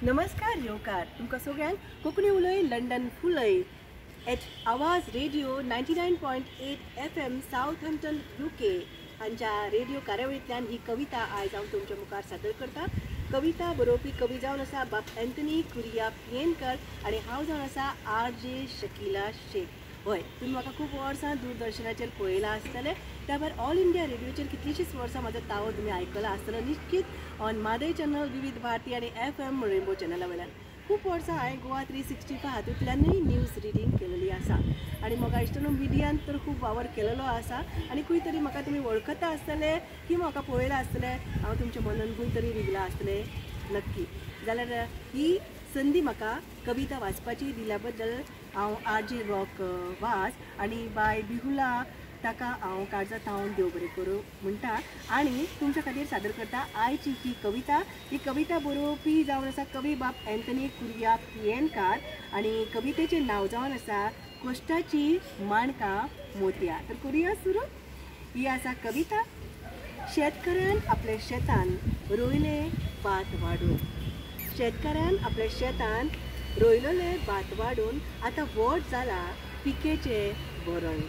नमस्कार येवकार तुमकां सगळ्यांक कोंकणी उलय लंडन फुलय at Awaaz radio 99.8 FM Southampton UK हांच्या रेडिओ कार्यावळींतल्यान ही कविता आयज हांव तुमच्या मुखार सादर करता। कविता बरोवपी कवी जावन आसा बाब एंथनी कुरिया पियेनकर आनी हांव जावन आसा आर जे शकीला शेख। हय, तुमी म्हाका खूब वर्सां दूरदर्शनाचेर पळयलां आसतलें, त्या भायर ऑल इंडिया रेडिओचेर कितलींशींच वर्सां म्हाजो तावो तुमी आयकला आसतलो निश्चीत ऑन मादय चॅनल, विविध भारती आनी एफ एम रेनबो चॅनला वयल्यान। खूब वर्सां हांवें गोवा 365 हातूंतल्यानूय न्यूज रिडींग केलेली आसा आनी म्हाका इश्टानो मिडियान तर खूब वावर केलेलो आसा आनी खंय तरी म्हाका तुमी वळखता आसतले किंवा म्हाका पळयलां आसतलें, हांव तुमच्या मनान खंय तरी रिगलां आसतलें नक्की। जाल्यार ही संदी म्हाका कविता वाचपाची दिल्या बद्दल हांव आर जे रॉक वास आनी बाय बिहुला ताका हांव काळजा थावन देव बरें करूं म्हणटा आनी तुमच्या खातीर सादर करता आयची ही कविता। ही कविता बरोवपी जावन आसा कवी बाब एंथनी कुरिया पियेनकार आनी कवितेचें नांव जावन आसा कोश्टाची माणकां मोतयां। तर करुया सुरू। ही आसा कविता। शेतकऱ्यान आपल्या शेतान रोयलें भात वाडून, शेतकऱ्यान आपल्या शेतान रोयलेलें भात वाडून आतां व्हड जाला पिकेचें वरण।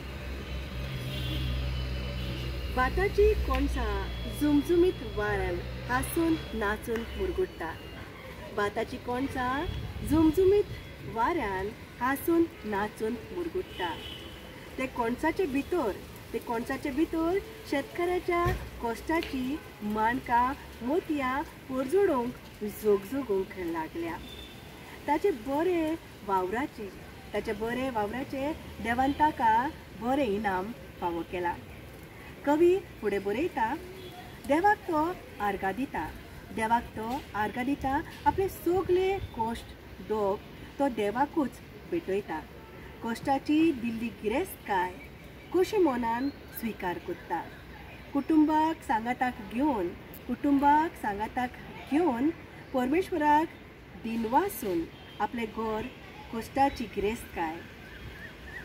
भाताची कोणसां झुमझुमीत वाऱ्यान हांसून नाचून मुरगुट्टा, भाताची कोणसां झुमझुमीत वाऱ्यान हांसून नाचून मुरगुट्टा। ते कोणसाचे भितर, ते कोणसाचे भितर शेतकऱ्याच्या कोश्टाची माणकां मोतयां परजोडूंक झोगझोगूंक लागल्या। ताचे बरे वावराचे, ताचे बरे वावराचे देवान ताका बरें इनाम फावो केलां। कवी फुडें बरयता, देवाक तो आर्गां दिता, देवाक तो आर्गां दिता, आपले सगले कोश्ट दोग तो देवाकूच भेटयता। कोश्टाची दिल्ली गिरेस्तकाय खोशी मनान स्विकार करता। कुटुंबाक सांगाताक घेवन, कुटुंबाक सांगाताक घेवन परमेश्वराक दिनवासून आपलें घर कोश्टाची गिरेस्तकाय,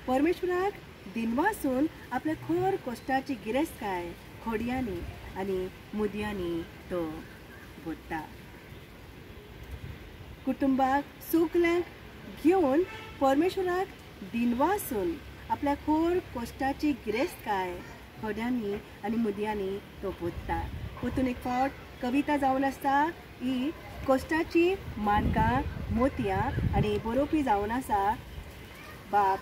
परमेश्वराक दिनवासून आपल्या खर कोश्टाची गिरेस्तकाय खोडयांनी आनी मुदयांनी तो भरता। कुटुंबाक सगल्यांक घेवन परमेश्वराक दिनवासून आपल्या खोर कोश्टाची गिरेस्तकाय खोड्यांनी आनी मुदयांनी तो भरता। परतून एक फावट कविता जावन आसता ही कोश्टाची माणकां मोतयां आनी बरोवपी जावन आसा बाब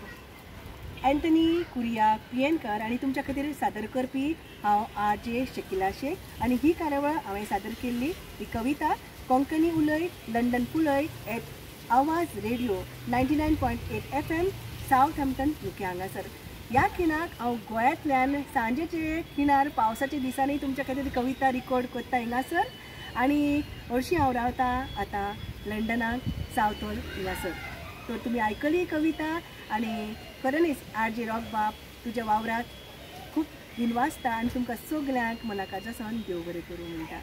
एंथनी कुरिया पियेनकर आनी तुमच्या खातीर सादर करपी हांव आर जे शकीला शेख आनी ही कार्यावळ हांवें सादर केल्ली ही कविता कोंकणी उलय लंडन फुलय at Awaaz radio 99.8 FM Southampton UK हांगासर। ह्या खिणाक हांव गोंयांतल्यान सांजेचे खिणार पावसाच्या दिसांनी तुमच्या खातीर कविता रिकॉर्ड करता हिंगासर आनी हरशीं हांव रावता आतां लंडनाक सावथ हॉल हिंगासर। तर तुमी आयकली कविता आनी खऱ्यांनीच आर जे रॉक बाब तुज्या वावराक खूब दिनवासता आनी तुमकां सगल्यांक मना काळजा सावन देव बरें करूं म्हणटा।